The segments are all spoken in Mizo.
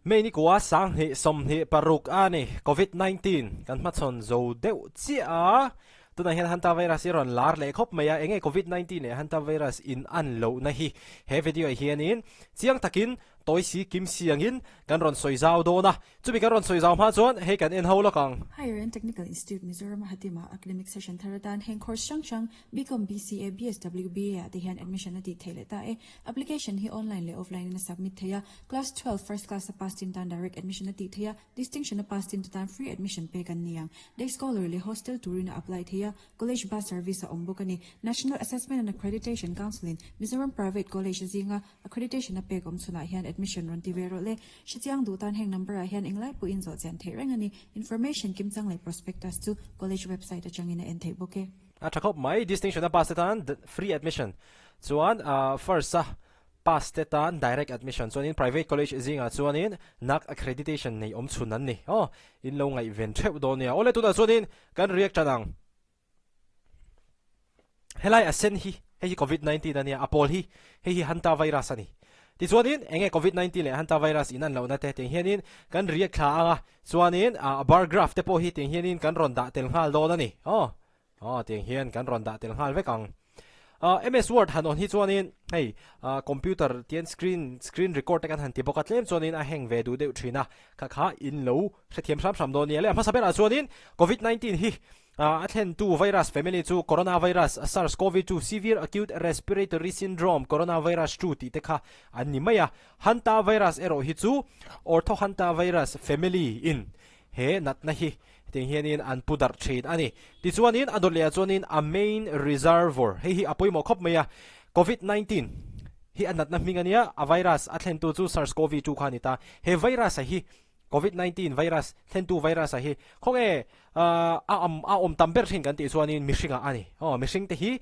May ni kua 2026 a ni. Covid 19 kan hmachhawn zo deuh chiah a, tunah hian Hanta virus hi rawn lar leh khawp mai a, enge Covid 19 leh Hanta virus in an lohna hi he video ah hianin chiang takin tawi si kim siangin kan rawn sawi zau dawn a, Chumi kan rawn sawi zau hma chuan hei kan en ho lawk ang. Higher and Technical Institute Mizoram a hatima academic session thar atan heng course hrang hrang BCom, BCA, BSW, BA ah te hian admission a tih theih leh ta e. Application hi online leh offline in a submit theih a, Class 12 first class a pass tin tan direct admission a tih theih a, distinction a pass tin te tan free admission pek an ni ang. Day scholar leh hostel turin a apply theih a, College bus service a awm bawk a ni. National Assessment and Accreditation Council in Mizoram Private College zinga Accreditation a pek awm chhunah hian admission rawn ti ve rawh le. Hrechiang duh tan heng number ah hian englai pawhin zawh chian theih reng a ni. Information kimchang leh prospectus chu college website atangin a en theih bawk e. A tha khawp mai, distinction a pass te tan free admission chuan first a pass te tan direct admission chuanin private college zingah chuanin NAAC accreditation nei awm chhun an ni. Aw, in lo ngaihven theuh dawn nia. Awle tunah chuanin kan react tan ang. Helai a sen hi, hei hi Covid 19 a nia, a pawl hi, hei hi Hanta virus a ni. Tichuanin enge Covid 19 leh Hanta virus in an lohna te tiang hianin kan react thla ang a, chuanin a bar graph te pawh hi tiang hianin kan rawn dah tel nghal dawn a ni. Aw, aw tiang hian kan rawn dah tel nghal vek ang. MS Word han awn hi chuanin hei computer tian screen screen record te kan han ti bawk a, tlem chuanin a heng ve duh deuh thin a, kha kha in lo hrethiam hram hram dawn nia. Leh a hmasa berah chuanin Covid 19 hi A thlentu virus family chu coronavirus, SARS-CoV-2, severe acute respiratory syndrome, coronavirus 2 tih te kha an ni mai a. Hanta virus erawh hi chu Orthohantavirus family in he natna hi hetiang hianin an pu darh thin a ni. Tichuanin a dawt lehah chuanin a main reservoir, hei hi a pawimawh khawp mai a, Covid 19 hi a natna hming a nia, a virus a thlentu chu SARS-CoV-2 kha a ni ta. He virus-a hi Covid 19 virus thlentu virus a hi khawnge a awm a awm tam ber thin kan tih chuanin mihringah a ni. Aw mihring te hi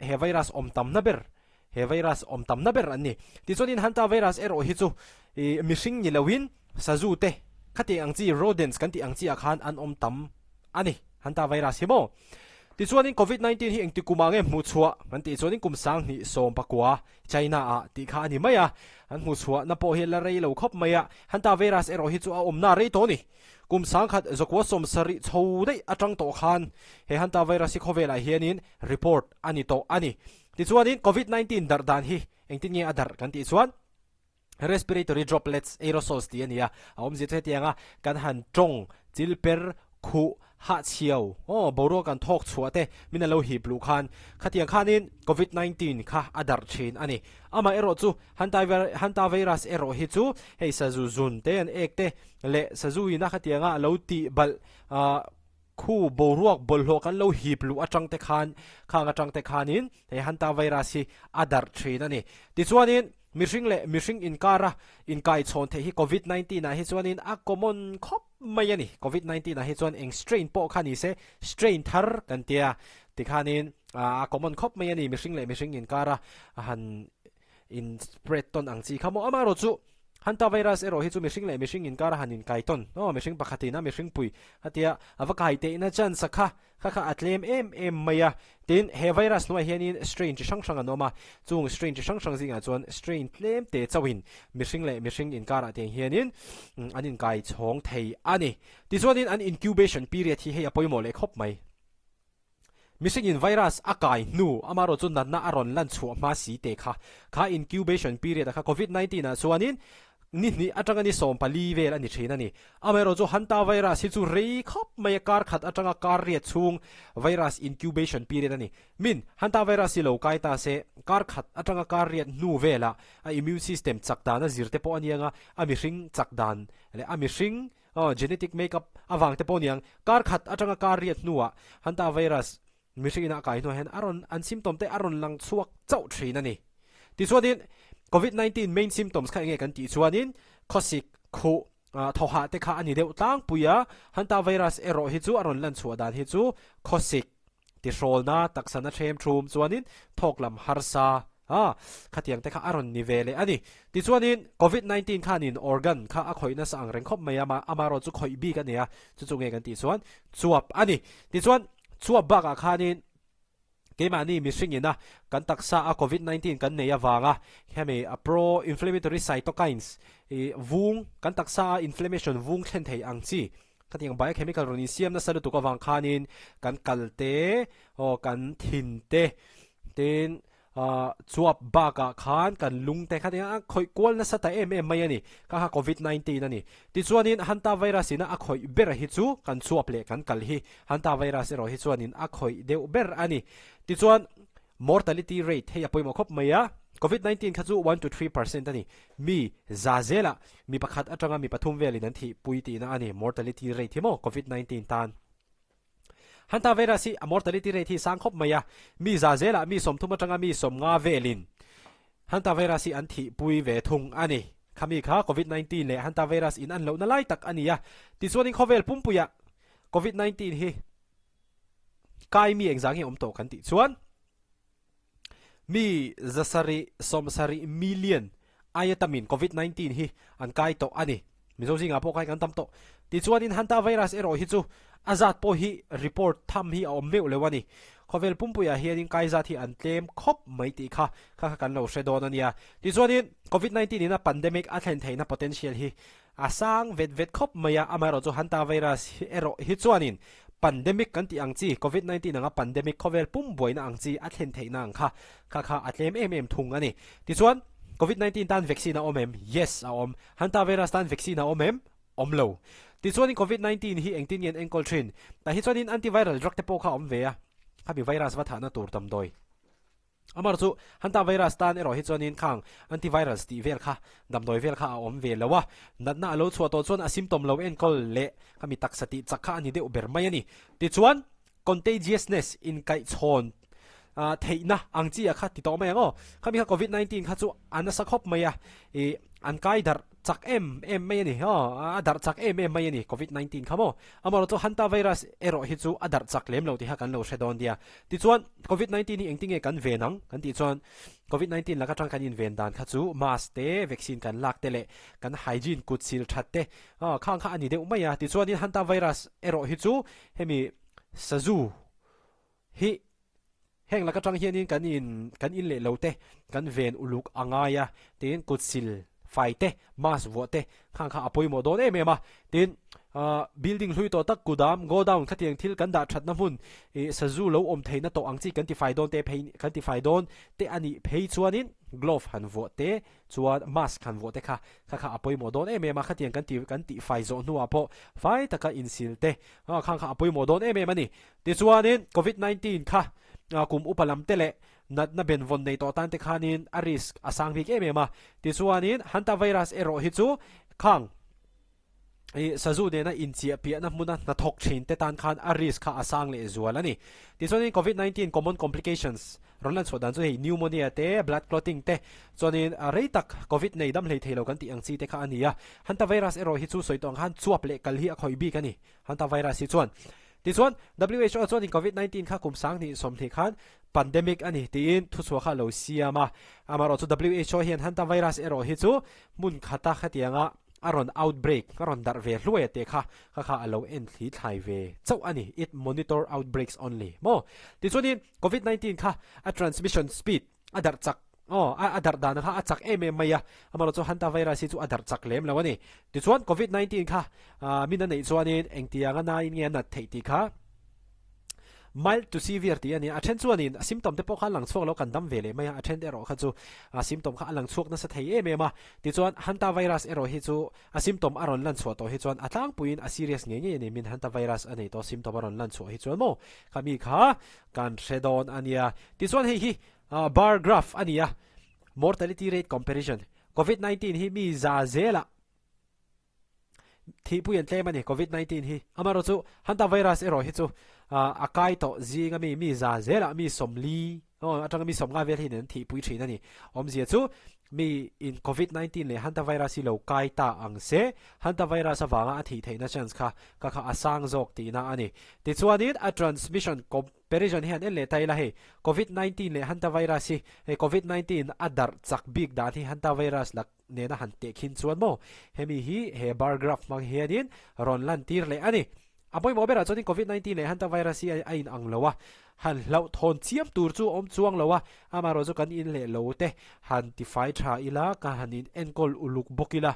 he virus awm tamna ber he virus awm tamna ber an ni. Tichuanin Hanta virus erawh hi chu ih mihring ni loin sazu te khati ang chi rodents kan tih ang chi ah khan an awm tam a ni Hanta virus hi maw. Tichuanin Covid 19 hi engti kumah nge hmuh chhuah kan tih chuanin kum 2019 China ah tih kha a ni mai a, an hmuhchhuahna pawh hi la rei lo khawp mai a, Hanta virus erawh hi chu a awmna rei tawh a ni. Kum 1970 chho daih atang tawh khan he Hanta virus hi khawvelah hianin report a ni tawh a ni. Tichuanin Covid 19 darh dan hi engtin nge a darh kan tih chuan respiratory droplets aerosols tih a ni a, a awmzia chu hetianga kan han tawng chil per khuh hahchhiau aw boruak kan thawk chhuah te min a lo hip luh khan khatiang khanin Covid 19 kha a darh thin a ni. Amah erawh chu Hanta virus erawh hi chu hei sazu zun te an ek te leh sazu ina khatianga a lo tih balh khu boruak bawlhhlawh kan lo hip luh atang te khan khang atang te khanin hei Hanta virus hi a darh thin a ni. Tichuanin mihring leh mihring inkara inkaichhawn theih hi Covid 19 ah hi chuanin a common khawp mai a ni. Covid 19 ah hi chuan eng strain pawh kha ni se, strain thar kan tia tikhanin a common khawp mai a ni. Mihring leh mihring inkara han in spread tawn ang chi kha maw. Amaherawh chu Hantavirus erawh hi chu mihring leh mihring inkara han inkai tawn, aw mihring pakhatin a mihring pui khatia a va kai tehna chance a kha Kha kha a tlem em em mai a. Tin, he virus hnuaiah hianin strain chi hrang hrang an awm a, chung strain chi hrang hrang zingah chuan strain tlem te chauhin mihring leh mihring inkarah tiang hianin an inkai chhawng thei a ni. Tichuanin an incubation period hi hei a pawimawh leh khawp mai. Mihringin virus a kai hnu amaherawh chu natna a rawn lan chhuah hma si te kha kha incubation period a kha covid 19 ah chuanin Ni hnih atanga ni 14 vel a ni thin a ni. Amaherawh chu Hanta virus hi chu rei khawp mai a, kar khat atanga kar riat chhung virus incubation period a ni. Min, Hanta virus hi lo kai ta se, kar khat atanga kar riat hnu velah a immune system chak dan a zir te pawh a ni anga, a mihring chak dan leh a mihring genetic make-up avang te pawh a ni ang. Kar khat atanga kar riat hnuah Hanta virus Mihring ina a kai hnuah hian a rawn an symptom te a rawn lang chhuak chauh thin a ni. Tichuanin Covid 19 main symptoms kha enge kan tih chuanin khawsik, khuh, thawhah te kha a ni deuh tlangpui a, Hanta virus erawh hi chu a rawn lan chhuah dan hi chu khawsik, tihrawlna, taksana thlem thum chuanin thawk lam harsa a, khatiang te kha a rawn ni ve leh a ni. Tichuanin Covid 19 khanin organ kha a khawih nasa ang reng khawp mai a, amaherawh chu khawih bik a nei a, chu chu nge kan tih chuan chuap a ni. Tichuan. Chuap bakah khanin Keimahni mihring ina kan taksa a Covid 19 kan nei avanga hemi a pro inflammatory cytokines i vung kan taksa a inflammation vung thlen thei ang chi khatiang biochemical rawn insiam nasa lutuk avang khanin kan kal te aw kan thin te tin Chuap bakah khan kan lung te kha a khawih kual nasa ta em em mai a ni. Kha kha Covid 19 a ni. Tichuanin Hanta virus ina a khawih ber hi chu kan chuap leh kan kal hi Hanta virus erawh hi chuanin a khawih deuh ber a ni. Tichuan mortality rate hei a pawimawh khawp mai a, Covid 19 kha chu 1 to 3% a ni. Mi za zelah mi pakhat atanga mi pathum velin an thihpui tihna a ni mortality rate hi maw Covid 19 tan. Hanta virus hi a mortality rate hi sang khawp mai a, mi za zelah mi 30 atanga mi 50 velin Hanta virus hi an thihpui ve thung a ni. Khami kha Covid 19 leh Hanta virus in an lohna lai tak a ni a, tichuanin khawvel pumpuiah Covid 19 hi kai mi engzah nge awm tawh kan tih chuan mi zasarih 70 million aia tamin Covid 19 hi an kai tawh a ni. Mizo zingah pawh kai kan tam tawh. Tichuanin Hanta virus erawh hi chu a zat pawh hi report tham hi a awm meuh lo a ni. Khawvel pumpuiah hianin kai zat hi an tlem khawp mai tih kha kha kha kan lo hre dawn a nia. Tichuanin Covid 19 ina pandemic a thlen theihna potential hi a sang vet vet khawp mai a, amaherawh chu Hanta virus hi erawh hi chuanin pandemic kan tih ang chi Covid 19 anga pandemic khawvel pum buaina ang chi a thlen theihna ang kha kha kha a tlem em em thung a ni. Tichuan Covid 19 tan vaccine a awm em? Yes a awm. Hanta virus tan vaccine a awm em? Awm lo. Tichuanin Covid 19 hi engtin nge an enkawl thin? Tah hi chuanin antiviral drug te pawh kha a awm ve a, khami virus va thahna tur damdawi. Amar chu Hanta virus tan erawh hi chuanin khang antivirals tih vel kha damdawi vel kha a awm ve lo a, natna a lo chhuah tawh chuan a symptom lo enkawl leh khami taksa tih chak kha a ni deuh ber mai a ni. Tichuan contagiousness inkaihchhawn theihna ang chi ah kha ti tawh mai ang aw. Khami kha Covid 19 kha chu a nasa khawp mai a, ih an kai darh chak em em mai a ni aw, a darh chak em em mai a ni Covid 19 kha maw. Amaherawh chu Hanta virus erawh hi chu a darh chak lem lo tih kha kan lo hre dawn nia. Tichuan Covid 19 hi engtin nge kan ven ang kan tih chuan Covid 19 laka tang kan inven dan kha chu mask te, vaccine kan lak te leh kan hygiene kut sil that te khang kha a ni deuh mai a. Tichuanin Hanta virus erawh hi chu hemi sazu hi heng laka tang hianin kan in kan in leh lo te kan ven uluk a ngai a, tin kut sil fai te mask vuah te khang kha a pawimawh dawn em em a, tin ah building hlui tawh tak kudam godown khatiang thil kan dah thatna hmun ih sazu lo awm theihna tawh ang chi kan tifai dawn te phei kan tifai dawn te a nih phei chuanin glove han vuah te Chuan mask han vuah te kha kha kha a pawimawh dawn em em a, khatiang kan ti kan tihfai zawh hnuah pawh fai taka insil te khang kha a pawimawh dawn em em a ni. Tichuanin Covid 19 kha kum upa lam te leh natna benvawn nei tawh tan te khanin a risk a sang bik em em a. Tichuanin hantavirus erawh hi chu khang I sazu nena inchiah piahna hmuna hnathawk thin te tan khan a risk kha a sang leh zual a ni. Tichuanin Covid 19 common complications rawn lan chhuah dan chu hei pneumonia te, blood clotting te, chuanin rei tak Covid nei dam hlei thei lo kan tih ang chi te kha a ni a. Hantavirus erawh hi chu sawi tawh ang khan chuap leh kal hi a khawih bik a ni hantavirus hi chuan. Tichuan WHO chuanin Covid 19 kha kum 2020 khan pandemic a ni tiin thuchhuah kha a lo siam a. Amaherawhchu WHO hian hantavirus erawh hi chu hmun khata khatianga a rawn outbreak, a rawn darh ve hluai a tih kha, kha kha a lo en thli thlai ve chauh a ni, it monitor outbreaks only maw? Tichuanin Covid 19 kha a transmission speed a darh chak aw, a darh dan kha a chak em em mai a, amaherawhchu hantavirus hi chu a darh chak lem lo a ni. Tichuan Covid 19 kha min a neih chuanin engtianga nain nge a nat theih tih kha, Mild to severe tih a ni a, a then chuanin a symptom te pawh kha a lang chhuak lo kan dam ve leh mai a, a then erawh kha chu a symptom kha a lang chhuak nasa thei em em a, tichuan hantavirus erawh hi chu a symptom a rawn lan chhuah tawh hi chuan a tlangpuiin a serious ngei ngei a ni, min hantavirus a nei tawh symptom a rawn lan chhuah hi chuan maw khami kha kan hre dawn a nia. Tichuan hei hi bar graph a ni a, mortality rate comparison, covid 19 hi mi za zelah Thihpui an tlem a ni Covid 19 hi. Amaherawh chu hantavirus erawh hi chu a kai tawh zinga mi mi za zelah mi 40 atanga mi 50 vel hian an thihpui thin a ni. Awmzia chu mi in Covid 19 leh hantavirus hi lo kai ta ang se hantavirus avanga a thih theihna chance kha kha kha a sang zawk tihna a ni. Tichuanin a transmission comparison hian en leh ta ila hei Covid 19 leh hantavirus hi hei Covid 19 a darh chak bik dan hi hantavirus lak nena han teh khin chuan maw hemi hi he bar graph hmang hianin rawn lan tir leh a ni. A pawimawh berah chuanin Covid 19 leh hantavirus hi a in ang lo a, han hlauhthawn chiam tur chu awm chuang lo a, amaherawhchu kan in leh lo te han tifai tha ila, ka han in enkawl uluk bawk ila,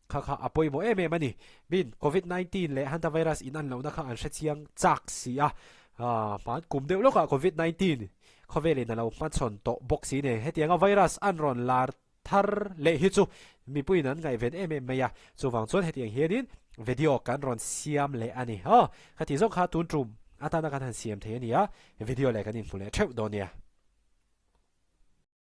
kha kha a pawimawh em em a ni. Min Covid 19 leh hantavirus in an lohna kha an hrechiang chak si a, hmaan kum deuh lawkah Covid 19 khawvelin a lo hmachhawn tawh bawk si nen hetianga virus an rawn lar thar leh hi chu mipuiin an ngaihven em em mai a, chuvang chuan hetiang hianin video kan rawn siam leh a ni. Aw, khati zawng kha tun tum atana kan han siam thei a ni a, video leh kan inhmu leh theuh dawn nia.